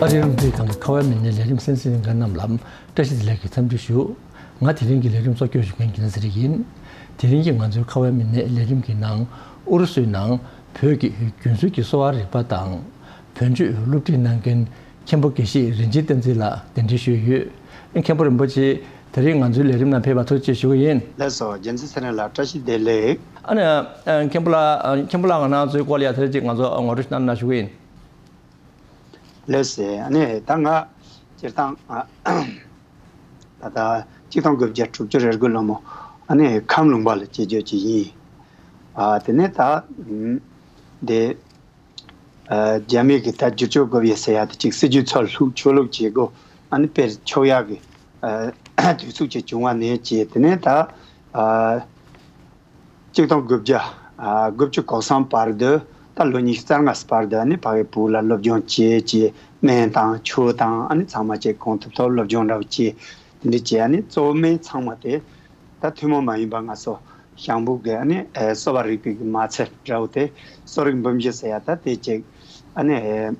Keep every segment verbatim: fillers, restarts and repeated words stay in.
རིགས་རང་བཙན་ཁང་གི་ཁ་བའི་མི་སྣའི་ལས་རིམ་གསན་གཟིགས་མཁན་རྣམས་ལ་བཀྲ་ཤིས་བདེ་ལེགས་ཀྱི་འཚམས་འདྲི་ཞུ། ང་དེ་རིང་གི་ལས་རིམ་གཙོ་སྐྱོང་ཞུ་མཁན་གྱི་ན་ཟེར་ཡིན། དེ་རིང་གི་ང་ཚོའི་ཁ་བའི་མི་སྣའི་ལས་རིམ་གྱི་ནང་ཨུ་རུ་སུའི་ནང་བོད་ཀྱི་རྒྱུན་སྲོལ་གྱི་གསོ་བ་རིག་པ་དང་བོན་ཆོས་སློབ་ཁྲིད་གནང་མཁན་མཁན་པོ་དགེ་བཤེས་རིན་ཆེན་བསྟན་འཛིན་ལགས་གདན་འདྲེན་ཞུས་ཡོད། མཁན་པོ་རིན་པོ་ཆེ། དེ་རིང་ང་ཚོའི་ལས་རིམ་ནང་ཕེབས་པར་ཐུགས་རྗེ་ཆེ་ཞུ་གི་ཡིན། ལགས་སོ། རྒྱལ་མཚན་ཚེ་རིང་ལགས་བཀྲ་ཤིས་བདེ་ལེགས། ཨ་ནི། ཨ། མཁན་པོ་ལགས། ཨ། མཁན་པོ་ལགས་ང་རང་ཚོའི་སྐོར་ལ་ཡ་དེ་རིང་ཅིག་ང་ཚོ་ངོ་སྤྲོད་གནང་གནང་ཞུ་གི་ཡིན། ལགས་སོ། ཨ་ནི་ད་ང་སྤྱིར་བཏང་ཨ། ད་ལྟ་གཅིག་སྟོང་དགུ་བརྒྱ་དྲུག་ཅུ་རེ་དགུ་ལོ་མོ་ཨ་ནི་ཁམས་ལུང་པ་ལ་སྐྱེས་རྒྱུ་ཅིག་ཡིན། ཨ། དེ་ནས་ད་ཨམ། དེ། ཨ། རྒྱ་མི་གི་ད་བསྒྱུར་བཅོས་དགོས་ཡོད་ཟེར་ཡ་དེ་ཅིག་སྲིད་ཇུས་ཚུར་ལྷུག་ཆོས་ལུགས་བྱེད་སྒོ་ཨ་ནི་སྤེལ་ཆོག་ཡག་གི་ཨ། དུས་ཚོད་ཅིག་བྱུང་བ་ནས་བྱས། དེ་ནས་ད་ཨ། གཅིག་སྟོང་དགུ་བརྒྱ་ཨ། དགུ་བཅུ་གོ་གསུམ་བར་དུ་ད་ལོ་ཉི་ཤུ་རྩ་ལྔ་བར་དུ་ཨ་ནི་ཕ་གི་བོད་ལ་སློབ་སྦྱོང་བྱས་བྱས། སྨན་དང་ཆོས་དང་ཨ་ནི་ཚང་མ་བྱས། གང་ཐུབ་ཐུབ་སློབ་སྦྱོང་འདྲ་བོ་བྱས། དེ་འདྲ་བྱས། ཨ་ནི་གཙོ་བོ་སྨན་ཚང་མ་དེ་ད་ཐུན་མོང་མ་ཡིན་པ་ང་ཚོ་ཞང་བོད་ཀྱི་ཨ་ནི་ཨེ། གསོ་བ་རིག་པའི་གི་མ་ཚད་འདྲ་བོ་དེ་གསོ་རིག་འབུམ་བཞི་ཟེར་ཡ་ད་དེ་ཅིག་ཨ་ནི་ཨེ།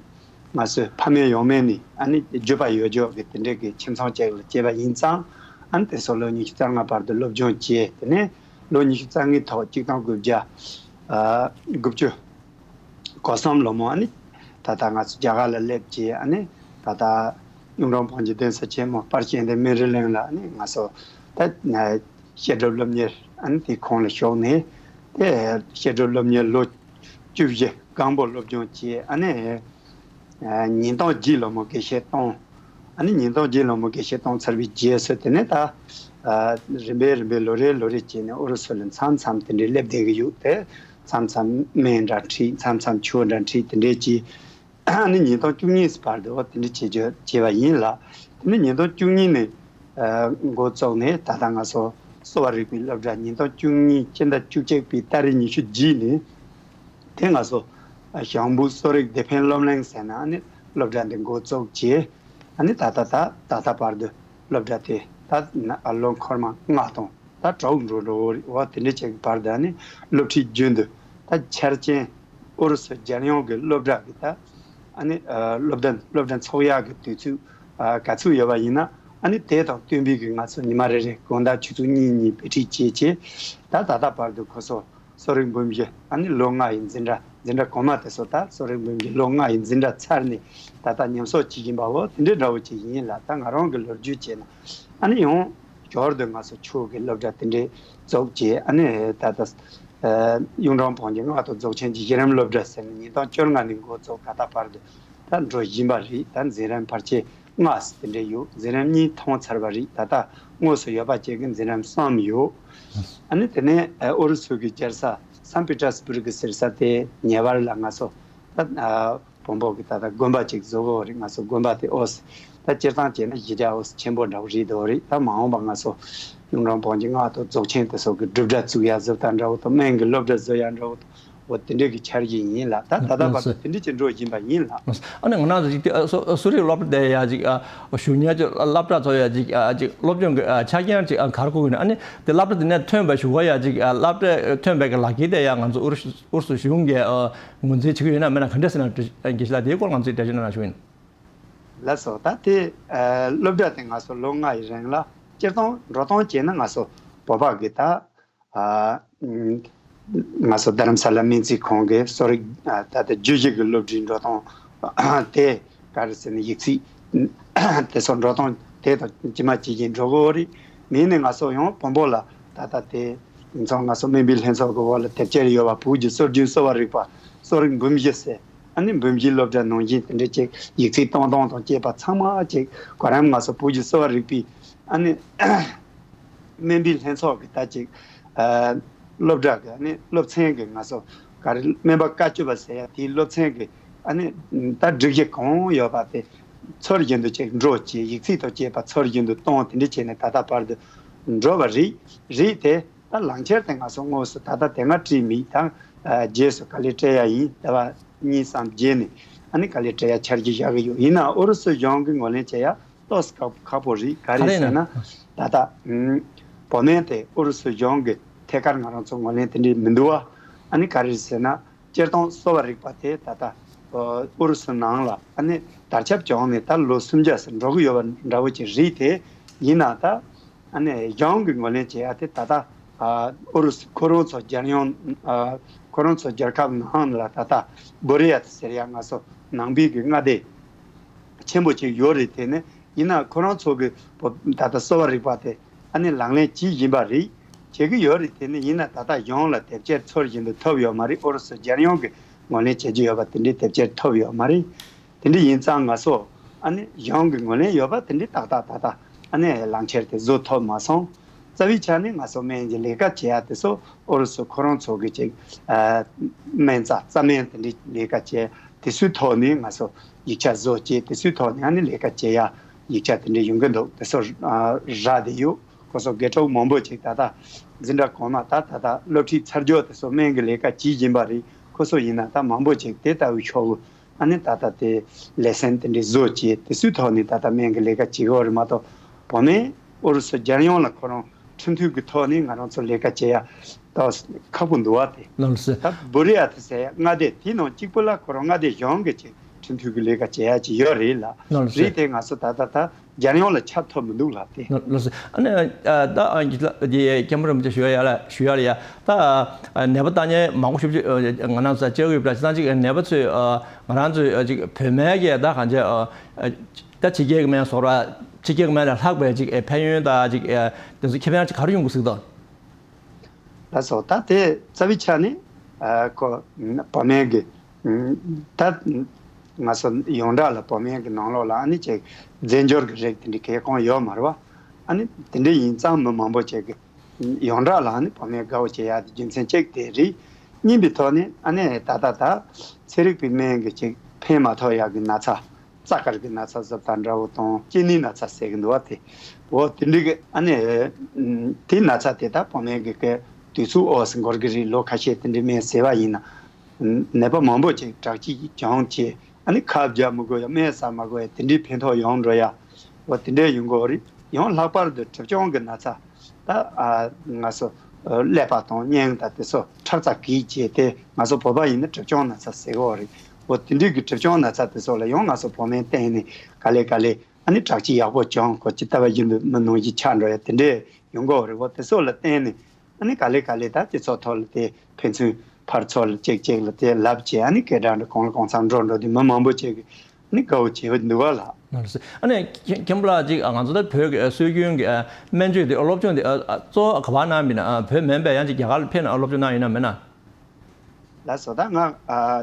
ང་ཚོའི་ཕ་མེས་ཡང་མེས་ནས་ཨ་ནི་བརྒྱུད་པ་ཡོད་རྒྱུ་གི་དེ་འདྲའི་གི་ཁྱིམ་ཚང་ཅིག་ལ་སྐྱེས་པ་ཡིན་ཙང་། ཨ་ནི་དེ་ཚོ་ལོ་ཉི་ཤུ་རྩ་ལྔ་བར་དུ་སློབ་སྦྱོང་བྱས། དེ་ནས་ལོ་ཉི་ཤུ་རྩ་ལྔའི་ཐོག་གཅིག་སྟོང་དགུ་བརྒྱ་ཨ། དགུ་བཅུ་གོ་གསུམ་ལོ་མོ་ཨ་ནི་ད་ལྟ་ང་ཚོ་རྒྱ་གར་ལ་སླེབས་བྱས། ཨ་ནི་ད་ལྟ་གཡུང་དྲུང་བོན་གྱི་གདན་ས་ཆེན་མོ་དཔལ་སྤྱན་ལྡན་སྨན་རི་གླིང་ལ་ཨ་ནི་ང་ཚོ་ད་བཤད་སྒྲུབ་སློབ་གཉེར་ཨ་ནི་དེའི་ཁོངས་ལ་ཞུགས་ནས། དེ་བཤད་སྒྲུབ་སློབ་གཉེར་ལོ་བཅུ་བཞི་གང་པོ་སློབ་སྦྱོང་བྱས། ཨ་ནི་ཨ། ཉིས་སྟོང་བརྒྱད་ལོ་མོ་དགེ་བཤེས་གཏོང་། ཨ་ནི་ཉིས་སྟོང་བརྒྱད་ལོ་མོ་དགེ་བཤེས་གཏོང་ཚར་བའི་རྗེས་སུ་དེ་ནས་ད་ཨ། རིམ་པས་རིམ་པས་ལོ་རེ་ལོ་རེ་བྱས་ནས་ཨུ་རུ་སུ་ལ་མཚམས་མཚམས་དེ་འདྲའི་སླེབས་བསྡད་ཀྱི་ཡོད་དེ། མཚམས་མཚམས་སྨན་འདྲ་ཁྲིད། མཚམས་མཚམས་ཆོས་འདྲ་ཁྲིད། དེ་འདྲའི་བྱས། ཨ་ནི་ཉིས་སྟོང་བཅུ་གཉིས་བར་དུ་དེ་འདྲ་བྱེད་རྒྱུ་བྱས་པ་ཡིན་ལགས། དེ་ནས་ཉིས་སྟོང་བཅུ་གཉིས་ནས་ཨ། འགོ་བཙུགས་ནས་ད་ལྟ་ང་ཚོ་གསོ་བ་རིག་པའི་སློབ་གྲྭ་ཉིས་སྟོང་བཅུ་གཉིས་སྤྱི་ཟླ་བཅུ་གཅིག་པའི་ཏ་རིག་ཉི་ཤུ་རྗེས་ནས། དེ་ང་ཚོ་ཞང་བོད་གསོ་རིག་བདེ་ཕན་སློབ་གླིང་ཟེར་ནས་ཨ་ནི་སློབ་གྲྭ་འདི་འགོ་བཙུགས་བྱས། ཨ་ནི་ད་ལྟ་ད་ད་ལྟ་བར་དུ་སློབ་གྲྭ་དེ་ད་ལོ་འཁོར་མ་ལྔ་དང་ད་དྲུག་འགྲོ་འགྲོ་བ་དེ་འདྲ་ཅིག་གི་བར་དུ་ཨ་ནི་སློབ་ཁྲིད་རྒྱུན་དུ་ད་འཆར་ཅན་ཨུ་རུ་སུ་རྒྱལ་ཡོངས་ཀྱི་སློབ་གྲྭ་གི་ད་ཨ་ནི་སློབ་གྲྭ་སློབ་གྲྭ་འཚོགས་ཡག་གི་དུས་ཚོད་ག་ཚོད་ཡོད་པ་ཡིན་ན། ཨ་ནི་དེ་དང་བསྟུན་པའི་གི་ང་ཚོ་ཉི་མ་རེ་རེ་དགོང་དག་ཆུ་ཚོད་གཉིས་གཉིས་དཔེ་ཁྲིད་བྱས་བྱས། ད་ད་ལྟ་བར་དུ་ཁོ་ཚོ་གསོ་རིག་འབུམ་བཞི་ཨ་ནི་ལོ་ལྔ་ཡི་འཛིན་གྲྭ་འཛིན་གྲྭ་གོང་མ་དེ་ཚོ་ད་གསོ་རིག་འབུམ་བཞི་ལོ་ལྔ་ཡི་འཛིན་གྲྭ་ཚར་ནས་ད་ལྟ་ཉམས་གསོ་བྱེད་བཞིན་པའོ། དེ་འདྲའི་འདྲ་བོ་ཅིག་ཡིན་ལགས། ད་ང་རང་གི་ལོ་རྒྱུས་བྱས་ན་ཨ་ནི་ཡང་འབྱོར་དུ་ང་ཚོ་ཆོས་ཀྱི་སློབ་གྲྭ་དེ་འདྲའི་བཙུགས་བྱས། ཨ་ནི་ད་ལྟ་ཨ་གཡུང་དྲུང་བོན་གྱི་སྔགས་དང་རྫོགས་ཆེན་གྱི་གཞི་རིམ་སློབ་གྲྭ་ཟེར་ནས་ཉིས་སྟོང་བཅོ་ལྔ་ནས་འགོ་བཙུགས་ད་ལྟ་བར་དུ་ད་འགྲོ་བཞིན་པ་རེད། ད་འཛིན་རིམ་ཕལ་ཆེར་ལྔ་ཙམ་དེ་འདྲ་ཡོད། འཛིན་རིམ་གཉིས་ཐོན་ཚར་བ་རེད། ད་ལྟ་དངོས་སུ་ཡོད་པ་བཅས་ཀྱི་འཛིན་རིམ་གསུམ་ཡོད། ཨ་ནི་དེ་ནས་ཨ་ཨུ་རུ་སུ་གི་རྒྱལ་ས་སན་པི་ཏྲ་སི་བུར་གི་ཟེར་ས་དེ་ཉེ་བར་ལ་ང་ཚོ་ད་ཨ་བོན་པོ་གི་ད་ལྟ་དགོན་པ་ཅིག་བཟོ་གི་ཡོད་རེད། ང་ཚོ་དགོན་པ་དེ་ཨོ་ཙི་ད་སྤྱིར་བཏང་བྱས་ན་གཞི་རྒྱ་ཨོ་ཙི་ཆེན་པོ་འདྲ་བོ་རེད་འདུག་རེད། ད་མ་འོངས་པ་ང་ཚོ་གཡུང་དྲུང་བོན་གྱི་སྔགས་དང་རྫོགས་ཆེན་དེ་ཚོ་གི་སྒྲུབ་གྲྭ་བཙུགས་ཡ་བཟོ་ལྟ་འདྲ་བོ་དང་། སྨན་གྱི་སློབ་གྲྭ་བཟོ་ཡ་འདྲ་བོ་དང་། འོ་དེ་འདྲའི་གི་འཆར་གཞི་ཡིན་ལགས། ད་ད་ལྟ་བར་དུ་དེ་འདྲའི་ཅིག་འགྲོ་བཞིན་པ་ཡིན་ལགས། ཨ་ནི་ང་རང་ཚོ་ཅིག་དེ་ཨ་གསོ་གསོ་རིག་སློབ་གྲྭ་དེ་ཡ་ཅིག་ཨ་ཞུགས་མཁན་ཅིག་སློབ་གྲྭ་ཚོ་ཡ་ཅིག་ཨ་ཅིག་སློབ་སྦྱོང་གི་ཨ་ཆ་རྐྱེན་ཅིག་ཨ་ག་རེ་དགོས་ཀྱི་ཡོད་ན། ཨ་ནི་དེ་སློབ་གྲྭ་དེ་ནས་ཐོན་པའི་གཞུག་གུ་ཡ་ཅིག་ཨ་སློབ་གྲྭ་ཐོན་པའི་གི་ལག་འཁྱེར་དེ་ཡ་ང་ཚོ་ཨུ་རུ་ཨུ་རུ་སུ་གཞུང་གིས་ཨ་ངོས་འཛིན་བྱེད་ཀྱི་ཡོད་ན་མེད་ན་ག་འདྲ་ཟེར་ན་དགེ་བཤེས་ལགས། དེའི་སྐོར་ང་ཚོས་འགྲེལ་བརྗོད་གནང་ན་ཞུ་ཡིན། ལགས་སོ། ད་དེ་ཨ་སློབ་གྲྭ་དེ་ང་ཚོ་ལོ་ལྔ་ཡི་རིང་ལ་སྤྱིར་བཏང་འགྲོ་སྟངས་བྱས་ན་ང་ཚོ་བོད་པ་གི་ད་ཨ་ང་ཚོ་རྡ་རམ་ས་ལ་སྨན་རྩིས་ཁང་གི་གསོ་རིག་ཨ་ད་ལྟ་རྒྱུད་བཞི་གི་སློབ་གྲྭའི་འགྲོ་སྟངས་དེ་ག་རེ་ཟེར་ན་ཡིག་ཚད་དེ་ཚོ་འགྲོ་སྟངས་དེ་དང་ཇི་མ་ཇི་བཞིན་འགྲོ་གི་ཡོད་རེད། མིན་ནས་ང་ཚོ་ཡང་བོན་པོ་ལ་ད་ལྟ་དེ་ཚང་ང་ཚོ་སྨན་པའི་ལྷན་ཚོགས་ཀྱི་འོག་ལ་དེབ་སྐྱེལ་ཡོད་པ་བོད་ཀྱི་སྲོལ་རྒྱུན་གསོ་བ་རིག་པ་གསོ་རིག་འབུམ་བཞི་ཟེར། ཨ་ནི་འབུམ་བཞིའི་སློབ་གྲྭ་ནང་བཞིན་དེ་འདྲ་ཅིག་ཡིག་ཚད་གཏོང་སྟངས་དང་བཅས་པ་ཚང་མ་ཅིག་གོ་རིམ་ང་ཚོ་བོད་ཀྱི་གསོ་བ་རིག་པའི་ཨ་ནི་སྨན་པའི་ལྷན་ཚོགས་ཀྱི་ད་ཅིག་ཨ་སློབ་གྲྭ་གི་ཨ་ནི་སློབ་ཚན་གྱི་ང་ཚོ་ག་རེ་སྨན་པ་བཀའ་བཅུ་པ་ཟེར་ཡ་དེའི་སློབ་ཚན་གྱི་ཨ་ནི་ད་སྒྲིག་གཞི་གང་ཡོད་པ་དེ་ཚུལ་བཞིན་དུ་ཅིག་འགྲོ་བྱས། ཡིག་ཚད་དང་བཅས་པ་ཚུལ་བཞིན་དུ་གཏོང་། དེ་འདྲ་བྱས་ནས་ད་ལྟ་བར་དུ་འགྲོ་བ་རེད། རེད་དེ། ད་ལག་འཁྱེར་དེ་ང་ཚོ་དངོས་སུ་ད་ལྟ་དེ་སྔ་བྲིས་མེད། ད་ཨ་རྗེས་སུ་ག་ལེར་སྤྲད་ཡ་ཡིན། ཟླ་བ་གཉིས་ཙམ་རྗེས་ནས་ཨ་ནི་ག་ལེར་སྤྲད་ཡ་འཆར་གཞི་བཞག་གི་ཡོད། ཡིན་ནའང་ཨུ་རུ་སུ་གཞུང་གིས་ངོས་ལེན་བྱེད་ཡ་ཏོག་ཙམ་ཁག་ཁག་པོ་རེད། ག་རེ་ཟེར་ན་ད་ལྟ་ཨུམ་བོད་སྨན་དེ་ཨུ་རུ་སུ་གཞུང་གི་ཐད་ཀར་ང་རང་ཚོ་ངོས་ལེན་དེ་འདྲས་མི་འདུག་བ། ཨ་ནི་ག་རེ་ཟེར་ན་སྤྱིར་བཏང་གསོ་བ་རིག་པ་དེ་ད་ལྟ་ ཨུ་རུ་སུ་ནང་ལ་ཨ་ནི་དར་ཁྱབ་བྱུང་ནས་ད་ལོ་སུམ་བརྒྱ་ཙམ་འགྲོ་གི་ཡོད་པ་འདྲ་བོ་ཅིག་རེད་དེ། ཡིན་ན་ད་ཨ་ནི་གཞུང་གི་ངོས་ལེན་བྱེད་ཡ་དེ་ད་ལྟ་ཨུ་རུ་སུ་ཁོ་རང་ཚོ་རྒྱལ་ཡོངས་ཁོ་རང་ཚོ་རྒྱལ་ཁབ་ནང་ལ་ད་ལྟ་བོ་རི་ཡ་ཟེར་ཡ་ང་ཚོ་ནང་པའི་གི་མངའ་སྡེ་ཆེན་པོ་ཅིག་ཡོད་རེད། དེ་ནི་ཡིན་ན་ཁོ་རང་ཚོ་གི་ད་ལྟ་གསོ་བ་རིག་པ་དེ་ཨ་ནི་ལག་ལེན་བྱེད་བཞིན་པ་རེད། བྱེད་ཀྱི་ཡོད་རེད། དེ་ནི་ཡིན་ན་ད་ལྟ་གཞུང་ལ་དེབ་སྐྱེལ་ཚུལ་བཞིན་དུ་ཐོབ་ཡོད་མ་རེད། ཨུ་རུ་སུ་རྒྱལ་ཡོངས་ཀྱི་ངོས་ལེན་བྱེད་ཀྱི་ཡོད་པ་དེ་འདྲའི་དེབ་སྐྱེལ་ཐོབ་ཡོད་མ་རེད། དེ་འདྲ་ཡིན་ཙང་ང་ཚོ་ཨ་ནི་གཞུང་གི་ངོས་ལེན་ཡོད་པ་དེ་འདྲའི་ཏག་ཏག་ད་ལྟ་ཨ་ནི་ལག་འཁྱེར་དེ་བཟོ་ཐུབ་མ་སོང་། རྩ་བའི་ཆ་ནས་ང་ཚོ་སྨན་གྱི་ལས་ཀ་བྱེད་ཡ་དེ་ཚོ་ཨུ་རུ་སུ་ཁོ་རང་ཚོ་གི་ཅིག་ཨ་སྨན་རྩ་རྩ་སྨན་དེ་འདྲའི་ལས་ཀ་བྱེད་དེ་ཚོའི་ཐོག་ནས་ང་ཚོ་ཡིག་ཆ་བཟོ་བྱས། དེ་ཚོའི་ཐོག་ནས་ཨ་ནི་ལས་ཀ་བྱེད་ཡ་ཡིག་ཆ་དེ་འདྲ་ཡོང་གི་འདུག་དེ་ཚོ་ཨ་རག་བསྡད་ཡོད། ཁོ་ཚོ་དགེ་ཕྲུག་མང་པོ་ཅིག་ད་ལྟ་འཛིན་གྲྭ་གོང་མ་ད་ད་ལྟ་སློབ་ཁྲིད་ཚར་འཇོག་དེ་ཚོ་སྨན་གྱི་ལས་ཀ་བྱེད་བཞིན་པ་རེད། ཁོ་ཚོ་ཡིན་ན་ད་མང་པོ་ཅིག་དེ་ལྟ་བུའི་ཕྱོགས་ཨ་ནི་ད་ལྟ་དེ་ལེ་ཚན་དེ་འདྲའི་བཟོ་བྱས། དེ་ཚོའི་ཐོག་ནས་ད་ལྟ་སྨན་གྱི་ལས་ཀ་བྱེད་ཀྱི་ཡོད་རེད་མ་གཏོགས། བོད་སྨན་ཨུ་རུ་སུ་རྒྱལ་ཡོངས་ལ་ཁོ་རང་ཁྲིམས་མཐུན་གྱི་ཐོག་ནས་ང་རང་ཚོ་ལས་ཀ་བྱེད་ཡ་ད་ཁག་པོ་འདུག་བ་དེ། ལགས་སོ། ད་བོ་རི་ཡ་དེ་ཟེར་ཡ་མངའ་སྡེ་དེའི་ནང་གཅིག་པུ་ལ་ཁོ་རང་མངའ་སྡེ་གཞུང་གི་ཅིག་ཁྲིམས་མཐུན་གྱི་ལས་ཀ་བྱེད་ཡ་ཅིག་ཡོད་རེད་ལ། ལགས་སོ། རེད་དེ་ང་ཚོ་ད་ལྟ་ད་རྒྱལ་ཡོངས་ལ་ཁྱབ་ཐུབ་མི་འདུག་ལ་དེ། ལགས་སོ། ཨ་ནི་ཨ་ད་ཨ་འདི་ལ་འདི་སྐྱབས་མགོན་རིན་པོ་ཆེ་ཞུ་ཡ་ཡ་ལ་ཞུ་ཡ་ལ་ཡ། ད་ཨ་ནད་པ་ལྟ་མཁན་མང་པོ་ཞིག་ང་རང་ཚོ་བཅར་གྱི་ཡོད་པ་ལ། བྱས་ཙང་ཅིག་ནད་པ་ཚོས་ཨ་ང་རང་ཚོའི་ཨ་ཅིག་བོད་སྨན་གྱི་ད་གང་ཅི་ཨ་ཨ་ད་ཕྱི་རྒྱལ་གྱི་སྨན་བཟོ་ར་ཕྱི་རྒྱལ་གྱི་སྨན་ལས་ལྷག་པའི་ཅིག་ཨ་ཕན་ཡོན་ད་ཅིག་ཨ་དེ་ཚོ་ཁེ་ཕན་ཅིག་ག་རེ་ཡོང་གི་ཟིག་དང་། ལགས་སོ། ད་དེ་རྩ་བའི་ཆ་ནས་ཨ་ཁོ་བོད་སྨན་གྱི་ད་ང་ཚོ་ཡོངས་གྲགས་ལ་བོད་སྨན་གྱི་ནང་ལོགས་ལ་ཨ་ནི་ཅིག་རྫས་སྦྱོར་གྱི་རིགས་དེ་འདྲ་གང་ཡང་ཡོད་མ་རེད་བ། ཨ་ནི་དེ་འདྲ་ཡིན་ཙང་མི་མང་པོ་ཅིག་གི་ཡོངས་གྲགས་ལ་ཨ་ནི་བོད་སྨན་དགའ་བོ་བྱེད་ཡ་དེ་རྒྱུ་མཚན་གཅིག་དེ་རེད། གཉིས་པའི་ཐོག་ནས་ཨ་ནི་ད་ལྟ་ད་ཚན་རིག་པའི་སྨན་གྱི་ཅིག་ཕན་མ་ཐོགས་ཡག་གི་ན་ཚ། རྩ་དཀར་གྱི་ན་ཚ་བཟོ་ལྟ་འདྲ་བོ་དང་སྐྱེ་ནད་ན་ཚ་ཟེར་གྱི་འདུག་བ་དེ། འོ་དེ་འདྲ་གི་ཨ་ནི་དེའི་ན་ཚ་དེ་ད་བོད་སྨན་གྱི་གི་དུས་ཚོད་འོག་སུ་འགོར་གྱི་རེད། ལོ་ཁ་ཤས་དེ་འདྲའི་སྨན་ཟས་པ་ཡིན་ན། ནད་པ་མང་པོ་ཅིག་དྲག་སྐྱེད་ཀྱི་གྱོང་ཆེ། ཨ་ནི་ཁབ་རྒྱག་མི་དགོས་ཡ། སྨན་ཟ་མ་དགོས་ཡ། དེ་འདྲའི་ཕན་ཐོགས་ཡོང་འགྲོ་ཡ། འོ་དེ་འདྲའི་ཡོང་གི་ཡོད་རེད། ཡང་ལྷག་པར་དུ་གྲིབ་སྐྱོང་གི་ན་ཚ། ད་ཨ་ང་ཚོ་ཀླད་པ་དང་སྙིང་དང་དེ་ཚོ་ཁྲག་རྩ་གིས་བྱས་ཏེ་ང་ཚོ་བོད་པ་ཡིན་ན་གྲིབ་སྐྱོང་ན་ཚ་ཟེར་གི་ཡོད་རེད། འོ་དེ་འདྲའི་གི་གྲིབ་སྐྱོང་ན་ཚ་དེ་ཚོ་ལ་ཡང་ང་ཚོ་བོད་སྨན་བསྟེན་ནས་ག་ལེ་ག་ལེ་ཨ་ནི་དྲག་སྐྱེད་ཡག་པོ་བྱུང་། ཁོ་ཅི་ལྟ་བ་བཞིན་དུ་མི་ནང་བཞིན་ཆགས་འགྲོ་ཡ་དེ་འདྲའི་ཡོང་གི་ཡོད་རེད། འོ་དེ་ཚོ་ལ་བརྟེན་ནས་ཨ་ནི་ག་ལེ་ག་ལེ་ད་སྤྱི་ཚོགས་ཐོག་ལ་དེ་ཕན་ཚུན་ཕར་ཚུར་ལ་གཅིག་གཅིག་ལ་དེ་ལབ་བྱས་ཨ་ནི་སྐད་གྲགས་འདྲ་གང་ལ་གང་འཚམ་འགྲོ་འགྲོ་དུས་མི་མང་པོ་ཅིག་གི་ནི་དགའ་བོ་བྱེད་འདུག་ག་ལ། ལགས་སོ། ཨ་ནི་མཁན་མཁན་པོ་ལགས་ཅིག་ང་ཚོ་ད་བོད་ཀྱི་སྲོལ་རྒྱུན་གྱི་སྨན་བཅོས་དེ་སློབ་སྦྱོང་དེ་གཙོ་བོ་ག་པར་གནང་མིན་ན། བོད་མིན་པའི་ཡང་ཅིག་རྒྱ་གར་ལ་ཕེབས་ནས་སློབ་སྦྱོང་གནང་ཡིན་ན་མིན་ན། ལགས་སོ། ད་ང་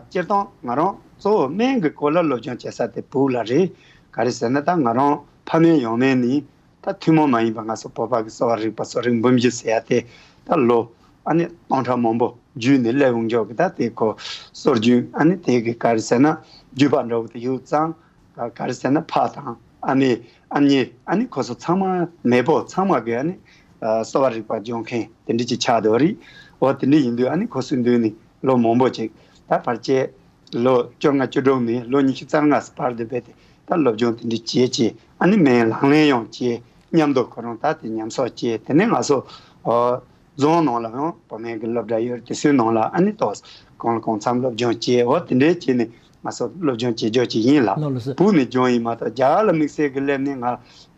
སྤྱིར་བཏང་ང་རང་གཙོ་བོ་སྨན་གྱི་སྐོར་ལ་སློབ་སྦྱོང་བྱེད་ས་དེ་བོད་ལ་རེད། ག་རེ་ཟེར་ན་ད་ང་རང་ཕ་མེས་ཡང་མེས་ནི། ད་ཐུན་མོང་མ་ཡིན་པ་ང་ཚོ་བོད་པ་གི་གསོ་བ་རིག་པ་གསོ་རིག་འབུམ་གཞི་ཟེར་ཡ་དེ་ད་ལོ་ཨ་ནི་སྟོང་ཕྲག་མང་པོ་བརྒྱུད་ནས་སླེབས་འོང་ཆོག་གི། ད་དེ་ཁོ་སྲོལ་རྒྱུན་ཨ་ནི་དེ་གི་ག་རེ་ཟེར་ན་བརྒྱུད་པ་འདྲ་བོ་དེ་ཡོད་ཙང་། ག་ག་རེ་ཟེར་ན་ཕ་དང་ཨ་མའི་ཨ་མྱེས་ཨ་ནི་ཁོ་ཚོ་ཚང་མ་མེས་པོ་ཚང་མ་གི་ཨ་ནི་གསོ་བ་རིག་པ་སྦྱོང་མཁན་དེ་འདྲ་ཅིག་ཆགས་འདུག་རེད། འོ་དེ་འདྲ་ཡིན་དུས་ཨ་ནི་ཁོ་ཚོའི་མདུན་ནས་ལོ་མང་པོ་ཅིག་ད་ཕལ་ཆེར་ལོ་བཅོ་ལྔ་བཅུ་དྲུག་ནས་ལོ་ཉི་ཤུ་རྩ་ལྔ་བར་དུ་སྦས་ཏེ་ད་སློབ་སྦྱོང་དེ་འདྲ་བྱས་བྱས་ཨ་ནི་སྨན་ལག་ལེན་ཡང་བྱས། མཉམ་དུ་ཁོ་རང་ད་དེ་ཉམས་གསོ་བྱས། དེ་ནས་ང་ཚོ་ཨོ་རྫོང་ནང་ལ་ཡང་བོད་སྨན་གྱི་སློབ་གྲྭ་ཡོད་རེད། དེ་ཚོའི་ནང་ལ་ཨ་ནི་ཏོག་གང་ལ་གང་འཚམ་སློབ་སྦྱོང་བྱས། འོ་དེ་འདྲའི་བྱས་ནས་ང་ཚོ་སློབ་སྦྱོང་བྱེད་རྒྱུ་ཅིག་ཡིན་ལ། ལགས་ལགས་སོ། བོད་ནས་སྦྱོང་ཡིན་མ་གཏོགས་རྒྱ་གར་ལ་དམིགས་བསལ་གྱི་སླེབས་ནས་ང་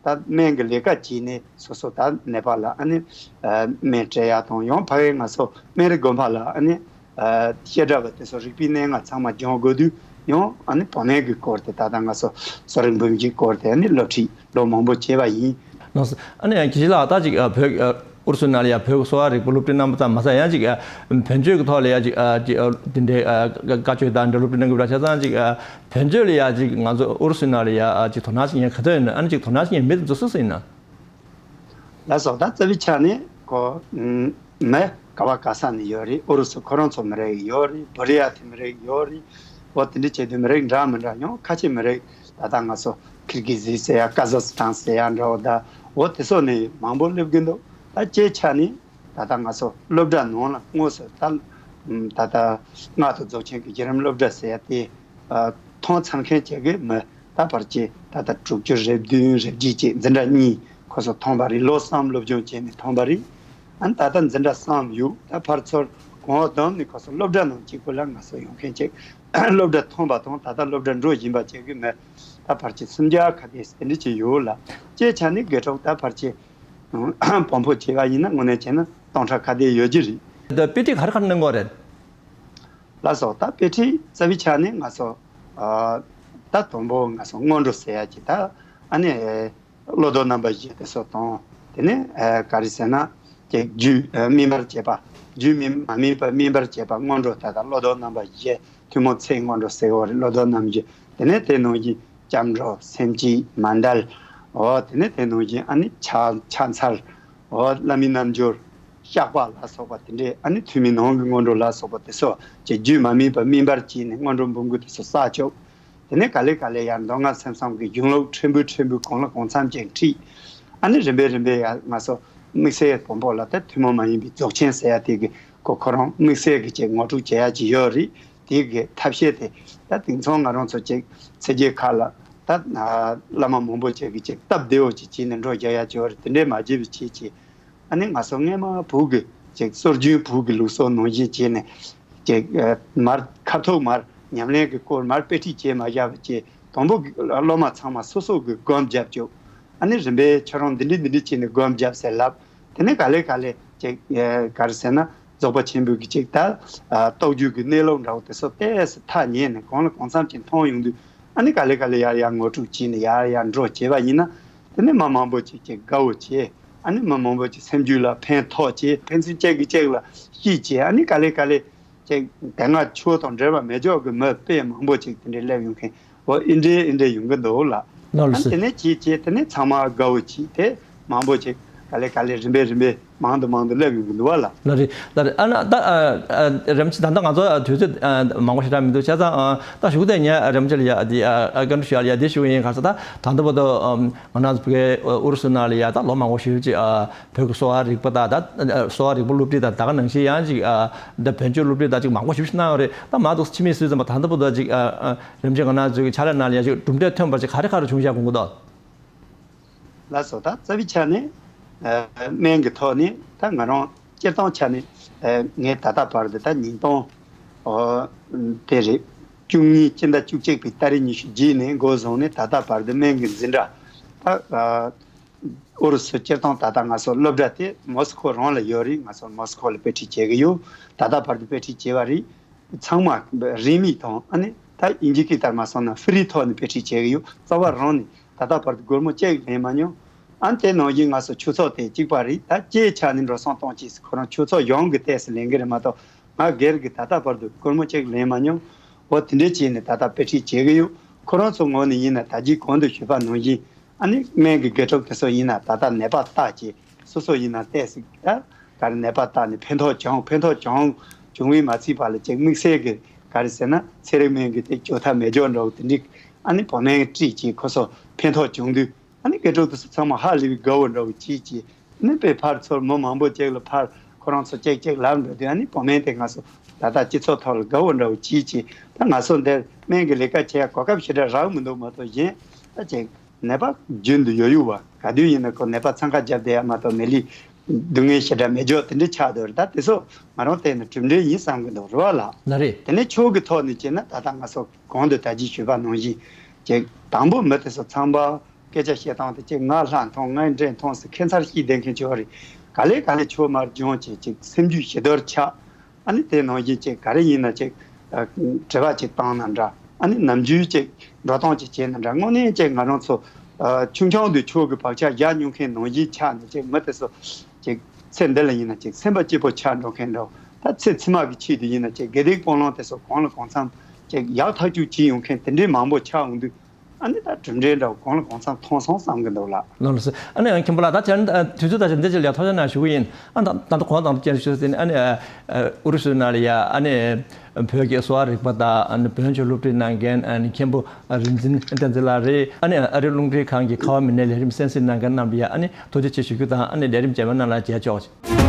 ད་སྨན་གྱི་ལས་ཀ་བྱས་ནས་སོ་སོ་ད་ནད་པ་ལ་ཨ་ནི་སྨན་སྤྲད་ཡ་དང་། ཡང་ཕ་གིར་ང་ཚོ་སྨན་རི་དགོན་པ་ལ་ཨ་ནི། ཨ་བཤད་གྲྭ་བ་དེ་ཚོ་རིག་པའི་གནས་ལྔ་ཚང་མ་སྦྱོང་དགོས་དུས་ཡང་ཨ་ནི་བོད་སྨན་གྱི་སྐོར་དེ་ད་ལྟ་ང་ཚོ་གསོ་རིག་འབུམ་གྱི་སྐོར་དེ་ཨ་ནི་སློབ་ཁྲིད་ལོ་མང་པོ་བྱས་པ་ཡིན། ལགས་སོ། ཨ་ནི་དགེ་བཤེས་ལགས་ད་ཅིག་ཨ་བོད་ཨ་ཨུ་རུ་སུ་ནང་ལ་ཡ་བོད་ཀྱི་གསོ་བ་རིག་པ་སློབ་ཁྲིད་གནང་པ་ཙམ་མ་ཟད་ཡང་ཅིག་ཨ་བོད་བརྒྱུད་ཀྱི་ཐོག་ལ་ཡ་ཅིག་ཨ་ཅིག་ཨ་དེ་འདྲའི་ཨ་བཀའ་ཆོས་དང་འདྲ་སློབ་ཁྲིད་གནང་གི་ཡོད་པ་ཆ་ཚང་ཅིག་ཨ་བོད་བརྒྱུད་ལ་ཡ་ཅིག་ང་ཚོ་ཨུ་རུ་སུ་ནང་ལ་ཡ་ཨ་ཅིག་དོ་སྣང་བྱེད་མཁན་ག་ཚོད་ཡོད་ན། ཨ་ནི་ཅིག་དོ་སྣང་བྱེད་མཁན་མི་དེ་ཚོ་སུ་སུ་ཡིན་ན། ལགས་སོ། ད་རྩ་བའི་ཆ་ནས་ཁོ་མི་ག་བ་ག་ས་ནས་ཡོད་རེད། ཨུ་རུ་སུ་ཁོ་རང་ཚོ་མི་རིགས་ཡོད་རེད། བོ་རི་ཡ་དེ་མི་རིགས་ཡོད་རེད། འོ་དེ་འདྲ་བྱེད་དུས་མི་རིགས་འདྲ་མི་འདྲ་ཡང་ཁ་ཆེ་མི་རིགས་ད་ལྟ་ང་ཚོ་ཁིར་གི་ཟི་ཟེར་ཡ་ཀ་ཛ་སི་ཐན་ཟེར་ཡ་འདྲ་བོ་ད་འོ་དེ་ཚོ་ནས་མང་པོ་སླེབས་ཀྱི་འདུག་ད་སྤྱིའི་ཆ་ནས་ད་ལྟ་ང་ཚོ་སློབ་གྲྭ་ནང་ལ་དངོས་སུ་ད་ད་ལྟ་མངགས་ཐོ་རྫོགས་ཆེན་གྱི་བརྒྱུད་རིམ་སློབ་གྲྭ་ཟེར་ཡ་དེ། ཨ་མཐོང་ཚར་མཁན་བཅས་ཀྱིས་མི་ད་བར་ཆད་ད་ལྟ་དྲུག་ཅུ་རེ་བདུན་རེ་བརྒྱད་ཅིག་འཛིན་གྲྭ་གཉིས་ཁོ་ཚོ་མཐོང་བ་རེད། ལོ་གསུམ་སློབ་སྦྱོང་བྱས་ནས་མཐོང་བ་རེད། ཨ་ནི་ད་ལྟ་འཛིན་གྲྭ་གསུམ་ཡོད། ད་ཕར་ཚུར་ ངོ་བོ་བསྡོམས་ནས་ཁོ་ཚོ་སློབ་གྲྭ་ནང་གཅིག་པུ་ལ་ང་ཚོ་ཡོང་མཁན་ཅིག་སློབ་གྲྭ་ཐོན་པ་དང་ད་ལྟ་སློབ་གྲྭ་འགྲོ་བཞིན་པ་བཅས་ཀྱི་མི་ད་ཕལ་ཆེར་སུམ་བརྒྱ་ཁ་གཏད་དེ་འདྲ་ཅིག་ཡོད་ལ། སྤྱིའི་ཆ་ནས་དགེ་ཕྲུག་ད་ཕལ་ཆེར་བོན་པོ་བྱས་པ་ཡིན་ན་དངོས་གནས་བྱས་ན་སྟོང་ཕྲག་ཁ་གཏད་ཡོད་ཀྱི་རེད། ད་དཔེ་ཁྲིད་ག་རེ་ག་རེ་གནང་གི་ཡོད་རེད། ལགས་སོ། ད་དཔེ་ཁྲིད་རྩ་བའི་ཆ་ནས་ང་ཚོ་ཨ་ད་དང་པོ་ང་ཚོ་སྔོན་འགྲོ་ཟེར་ཡ་ཅིག་ད་ཨ་ནི་བློ་ལྡོག་རྣམ་པ་བཞི་དེ་ཚོ་དང་། དེ་ནས་ཨ་ག་རེ་ཟེར་ན་ཅིག་རྒྱུད་ཨ་སྨིན་པར་བྱེད་པ། རྒྱུད་སྨིན་མ་སྨིན་པ་སྨིན་པར་བྱེད་པ་སྔོན་འགྲོ། ད་ལྟ་བློ་ལྡོག་རྣམ་པ་བཞི་ཐུན་མོང་ཚེ་སྔོན་འགྲོ་ཟེར་བ་རེད། བློ་ལྡོག་རྣམ་བཞི། དེ་ནས་དེ་ནང་བཞིན་སྐྱབས་འགྲོ། སེམས་བསྐྱེད། མཎྜལ། འོ་དེ་ནས་དེ་ནང་བཞིན་ཨ་ནི་ཕྱག་ཕྱག་འཚལ། འོ་བླ་མའི་རྣལ་འབྱོར། བཤགས་པ་ལ་སོགས་པ་དེ་འདྲས། ཨ་ནི་ཐུན་མིན་ནང་གི་སྔོན་འགྲོ་ལ་སོགས་པ་དེ་ཚོ་ཅིག་རྒྱུད་མ་སྨིན་པ་སྨིན་པར་བྱས་ནས་སྔོན་འགྲོ་འབུམ་དགུ་དེ་ཚོ་བསགས་ཆོག་དེ་ནས་ག་ལེ་ག་ལེ་ཡང་མདོ་སྔགས་སེམས་གསུམ་གྱི་གཞུང་ལུགས་ཕྲན་བུ་ཕྲན་བུ་གང་ལ་གང་འཚམ་ཅིག་ཁྲིད། ཨ་ནི་རིམ་པས་རིམ་པས་ཡང་ང་ཚོ་དམིགས་བསལ་བོན་པོ་ལ་ད་ཐུན་མོང་མ་ཡིན་པའི་རྫོགས་ཆེན་ཟེར་ཡ་དེ་གི་ཁོ་ཁོ་རང་དམིགས་བསལ་གྱི་ཅིག་ངོ་སྤྲོད་བྱེད་ཡ་ཅིག་ཡོད་རེད། དེ་གི་ཐབས་ཤེས་དེ་ད་དེང་སང་ང་རང་ཚོ་ཅིག་ཚེས་བརྒྱད་ཁག་ལ་ད་བླ་མ་མང་པོ་ཅིག་གི་ཅིག་སྟབས་བདེ་བོ་ཅིག་བྱས་ནས་འགྲོ་རྒྱག་ཡ་ཅིག་ཡོད་རེད། དེ་འདྲས་མ་བྱེད་པའི་ཆེད་ཅིག་ཨ་ནི་ང་ཚོ་སྔས་མ་བོད་ཀྱི་ཅིག་སྲོལ་རྒྱུན་བོད་ཀྱི་ལུགས་སྲོལ་ནང་བཞིན་བྱས་ནས་ཅིག་ཨ་མར་ཁ་ཐུག་མར་ཉམས་ལེན་གྱི་སྐོར་མར་དཔེ་ཁྲིད་བྱས་མ་བཞག་པ་བྱས། དང་པོ་གི་སློབ་མ་ཚང་མ་སོ་སོ་གི་སྒོམ་བརྒྱབ་བཅུག་ཨ་ནི་རིམ་པས་ཁྱོད་རང་འདི་འདྲས་འདི་འདྲས་བྱས་ནས་སྒོམ་བརྒྱབ་ཟེར་ལབ། དེ་ནས་ག་ལེ་ག་ལེ་ཅིག་ཨ་ག་རེ་ཟེར་ན་རྫོགས་པ་ཆེན་པོའི་གི་ཅིག་ད་ཨ་རྟོགས་བརྗོད་ཀྱི་གནས་ལུགས་འདྲ་བོ་དེ་ཚོ་ཏོག་ཙམ་ཐག་ཉེ་ནས་གང་ལ་གང་འཚམ་ཅིག་མཐོང་ཡོང་དུས། ཨ་ནི་ག་ལེ་ག་ལེ་ཡར་ཡར་ངོ་སྤྲོད་བྱས་ནས་ཡར་ཡར་འགྲོ་བྱས་པ་ཡིན་ན། དེ་ནས་མ་མང་པོ་ཅིག་ཅིག་དགའ་བོ་བྱས། ཨ་ནི་མི་མང་པོ་ཅིག་སེམས་རྒྱུད་ལ་ཕན་ཐོགས་བྱས། ཕན་ཚུན་གཅིག་གིས་གཅིག་ལ་ཤེས་བྱས། ཨ་ནི་ག་ལེ་ག་ལེ་ཅིག་དེ་སྔ་ཆོས་དང་འབྲེལ་བ་མེད་ཅོག་གི་མི་དཔེ་མང་པོ་ཅིག་དེ་འདྲའི་སླེབས་ཡོང་མཁན། འོ་ཨེ་འདྲའི་ཨེ་འདྲའི་ཡོང་གི་འདུག་ལ། ལགས་ཨ་ནི་སོ། དེ་ནས་བྱས་བྱས་དེ་ནས་ཚང་མ་དགའ་བོ་བྱས། དེ་མང་པོ་ཅིག་ག་ལེ་ག་ལེ་རིམ་པས་རིམ་པས་མང་དུ་མང་དུ་སླེབས་ཡོང་གི་འདུག་བ་ལ། ལགས་རེད། ལགས་རེད། ཨ་ན་ད་ཨ་ཨ་རིམ་གྱིས་ད་ལྟ་ང་ཚོ་ཨ་དུས་ཚོད་ཨ་མང་པོ་ཞེ་དྲག་མི་འདུག་བྱས་ཙང་ཨ་ད་གཞུག་དེ་ཉན་རིམ་གྱིས་ལ་ཡ་འདི་ཨ་ཨ་བཀའ་འདྲི་ཞུ་ཡ་ལ་ཡ་འདི་ཞུ་གི་ཡིན། ག་ས་ད་ད་ལྟ་བར་དུ་ཨམ་ང་རང་ཚོ་བོད་ཨུ་རུ་སུ་ནང་ལ་ཡ་ད་ལོ་མང་པོ་ཞེ་པོ་ཅིག་ཨ་བོད་ཀྱི་གསོ་བ་རིག་པ་དང་ད་ཨ་གསོ་བ་རིག་པ་སློབ་ཁྲིད་དང་ད་ག་ནང་བཞིན་ཡང་ཅིག་ཨ་ད་བོན་ཆོས་སློབ་ཁྲིད་དང་ཅིག་མང་པོ་ཞེ་པོ་ཞིག་གནང་ཡོད་རེད། ད་མ་གཏོགས་ཕྱི་མིག་སུས་ཙམ་པ་ད་ལྟ་བར་དུ་ཅིག་ཨ་ཨ་རིམ་གྱིས་ང་རང་ཚོའི་ཕྱག་ལས་ནང་ལ་ཡ་ཅིག་གྲུབ་འབྲས་ཐོན་པ་ཅིག་ག་རེ་ག་རེ་བྱུང་བཞག་དགོངས་ཀྱི་འདུག་ལགས་སོ། ད་རྩ་བའི་ཆ་ནས་ཨ་སྨན་གྱི་ཐོག་ནས་ད་ང་རང་སྤྱིར་བཏང་ཆ་ནས་ཨ་ངས་ད་ལྟ་བར་དུ་ད་ཉིས་སྟོང་ཨ་དེ་རེད། བཅུ་གཉིས་སྤྱི་ཟླ་བཅུ་གཅིག་པའི་ཏ་རིག་ཉི་ཤུ་རྗེས་ནས་འགོ་བཟུང་ནས་ད་ལྟ་བར་དུ་སྨན་གྱི་འཛིན་གྲྭ་ད་ཨ་ཨུ་རུ་སུ་སྤྱིར་བཏང་ད་ལྟ་ང་ཚོ་སློབ་གྲྭ་དེ་མོ་སི་ཁོ་རང་ལ་ཡོད་རེད། ང་ཚོ་མོ་སི་ཁོ་ལ་དཔེ་ཁྲིད་བྱེད་ཀྱི་ཡོད། ད་ལྟ་བར་དུ་དཔེ་ཁྲིད་བྱེད་པ་རེད། ཚང་མ་རིན་མེད་དང་ཨ་ནི་ད་དབྱིན་ཇི་སྐད་ལྟར་མ་སོང་ན་ཧྥི་རི་ཐོག་ནས་དཔེ་ཁྲིད་བྱེད་ཀྱི་ཡོད། རྩ་བ་རང་ནས་ད་ལྟ་བར་དུ་སྒོར་མོ་གཅིག་ལེན་མ་མྱོང་། ཨ་ནི་དེ་ནང་བཞིན་ང་ཚོ་ཆོས་ཚོགས་དེ་གཅིག་པ་རེད། ད་སྤྱིའི་ཆ་ནས་འགྲོ་སོང་གཏོང་ཆེད་ཁོ་རང་ཆོས་ཚོགས་གཞུང་གི་ལྟས་སུ་ལེན་གྱི་རེད་མ་གཏོགས་ང་སྒེར་གྱི་ད་ལྟ་བར་དུ་སྒོར་མོ་གཅིག་ལེན་མ་མྱོང་། འོ་དེ་འདྲས་བྱས་ནས་ད་ལྟ་དཔེ་ཁྲིད་བྱེད་ཀྱི་ཡོད། ཁོ་རང་ཚོ་ངོས་ནས་ཡིན་ན་ད་གིན་གོང་དུ་ཞུས་པ་ནང་བཞིན། ཨ་ནི་སྨན་གྱི་དགེ་ཕྲུག་དེ་ཚོ་ཡིན་ན་ད་ལྟ་ནད་པ་བརྟག་བྱས། སོ་སོ་ཡིན་ན་ཏོག་ཙམ་ད་ག་རེ་ནད་པ་བརྟག་ནས་ཕན་ཐོགས་བྱུང་། ཕན་ཐོགས་བྱུང་བྱུང་བས་མ་ཚད་པ་ལ་ཅིག་དམིགས་བསལ་གྱི་ག་རེ་ཟེར་ན་ཚན་རིག་སྨན་གྱི་དེ་བཅོས་ཐབས་མེད་འཇོག་འདྲ་བོ་དེ་འདྲའི་ཨ་ནི་བོད་སྨན་སྤྲད་བྱས་ཁོ་ཚོ་ཕན་ཐོགས་བྱུང་དུས། ཨ་ནི་དགེ་ཕྲུག་དེ་ཚོ་ཚང་མ་ཧ་ལས་པའི་དགའ་བོ་འདྲ་བོ་བྱས་བྱས། ཨ་ནི་དཔེ་ཕར་ཚུར་མི་མང་པོ་ཅིག་ལ་ཕར་ཁོ་རང་ཚོ་ཅིག་ཅིག་ལབ་འགྲོ་དུས། ཨ་ནི་བོད་སྨན་དེ་ང་ཚོ་ད་ལྟ་སྤྱི་ཚོགས་ཐོག་ལ་དགའ་བོ་འདྲ་བོ་བྱས་བྱས། ད་ང་ཚོ་འདིར་སྨན་གྱི་ལས་ཀ་བྱེད་ཡ་གོ་སྐབས་ཞེ་དྲག་རག་མི་འདུག་མ་གཏོགས་གཞན་ད་ཅིག་ནད་པ་རྒྱུན་དུ་ཡོད་ཡོད་པ། ག་དུས་ཡིན་ན་ཁོ་ནད་པ་འཚང་ཁ་བརྒྱབ་བསྡད་ཡ་མ་གཏོགས་མེད་ལས་སྡུག་བསྔལ་ཞེ་དྲག་མེད་འཇོག་དེ་འདྲ་ཆགས་འདུག་རེད། ད་དེ་ཚོ་ང་རང་བལྟས་ན་གྲུབ་འབྲས་ཡིན་བསམ་གྱི་འདུག་རེད་བ་ལགས། ལགས་རེད། དེ་ནས་ཆོས་ཀྱི་ཐོག་ནས་བྱས་ན་ད་ལྟ་ང་ཚོ་གོང་དུ་ད་ཅི་ཞུས་པ་ནང་བཞིན་ཅིག་དང་པོ་མི་དེ་ཚོ་ཚང་མ་སྐད་ཆ་བཤད་སྟངས་དེ་ཅིག་ང་ལྷ་མཐོང་ངའི་འདྲེ་མཐོང་ཟེར་ཁྱད་མཚར་ཤེས་བསྡད་མཁན་ཅིག་ཡོད་རེད། ག་ལེ་ག་ལེ་ཆོས་མར་སྦྱོང་བྱས་ཅིག་སེམས་རྒྱུད་ཞི་དུལ་ཆགས། ཨ་ནི་དེ་ནང་བཞིན་ཅིག་ག་རེ་ཡིན་ན་ཅིག་ཨ་དྲི་བ་ཅིག་བཏང་ན་འདྲ། ཨ་ནི་ནམ་རྒྱུན་ཅིག་འགྲོ་སྟངས་ཅིག་བྱས་ན་འདྲ། དངོས་གནས་ཅིག་ང་རང་ཚོ་ཨ་ཆུང་ཆུང་དུས་ཆོས་ཀྱི་བག་ཆགས་བཞག་མྱོང་མཁན་ནང་བཞིན་ཆགས་ནས་ཅིག་མི་དེ་ཚོ་ཅིག་ཚེ་འདི་ལ་ཡིན་ན་ཅིག་སེམས་པ་སྐྱིད་པོ་ཆགས་འགྲོ་མཁན་འདྲ། ད་ཚེ་ཕྱི་མ་གི་ཆེད་དུ་ཡིན་ན་ཅིག་དགེ་སྡིག་སྤང་བླང་དེ་ཚོ་གང་ལ་གང་འཚམ་ཅིག་ཡག་ཐག་ཆོད་བྱས་ཡོང་མཁན་དེ་འདྲའི་མང་པོ་ཆགས་འོང་དུས། ཨ་ནི་ད་གྲུབ་འབྲས་འདྲ་བོ་གང་ལ་གང་འཚམ་མཐོང་སོང་བསམ་གྱི་འདུག་ལགས། ལགས་ལགས་སོ། ཨ་ནི་ཡང་མཁན་པོ་ལགས། ད་བྱས་ན་ཨ་དུས་ཚོད་ད་ཆ་འདི་ཅིག་ལ་ཐུགས་རྗེ་གནང་ཞུ་གི་ཡིན། ཨ་ད་ད་ལྟ་གོང་དང་དུ་ཅན་ཞུས་ཟིན། ཨ་ནི་ཨ་ཨ་ཨུ་རུ་སུའི་ནང་ལ་ཡ་ཨ་ནི་བོད་ཀྱི་གསོ་བ་རིག་པ་དང་ཨ་ནི་བོན་ཆོས་སློབ་ཁྲིད་གནང་མཁན་ཨ་ནི་མཁན་པོ་རིག་འཛིན་བསྟན་འཛིན་ལགས་རེད། ཨ་ནི་ཨ་རི་རླུང་འཕྲིན་ཁང་གི་ཁ་བ་མི་སྣའི་ལས་རིམ་གསན་གཟིགས་གནང་མཁན་རྣམས་ལ་ཡ་ཨ་ནི་ཐུགས་རྗེ་ཆེ་ཞུ་རྒྱུ་དང་། ཨ་ནི་ལས་རིམ་རྗེས་མའི་ནང་ལ་མཇལ་ཆོག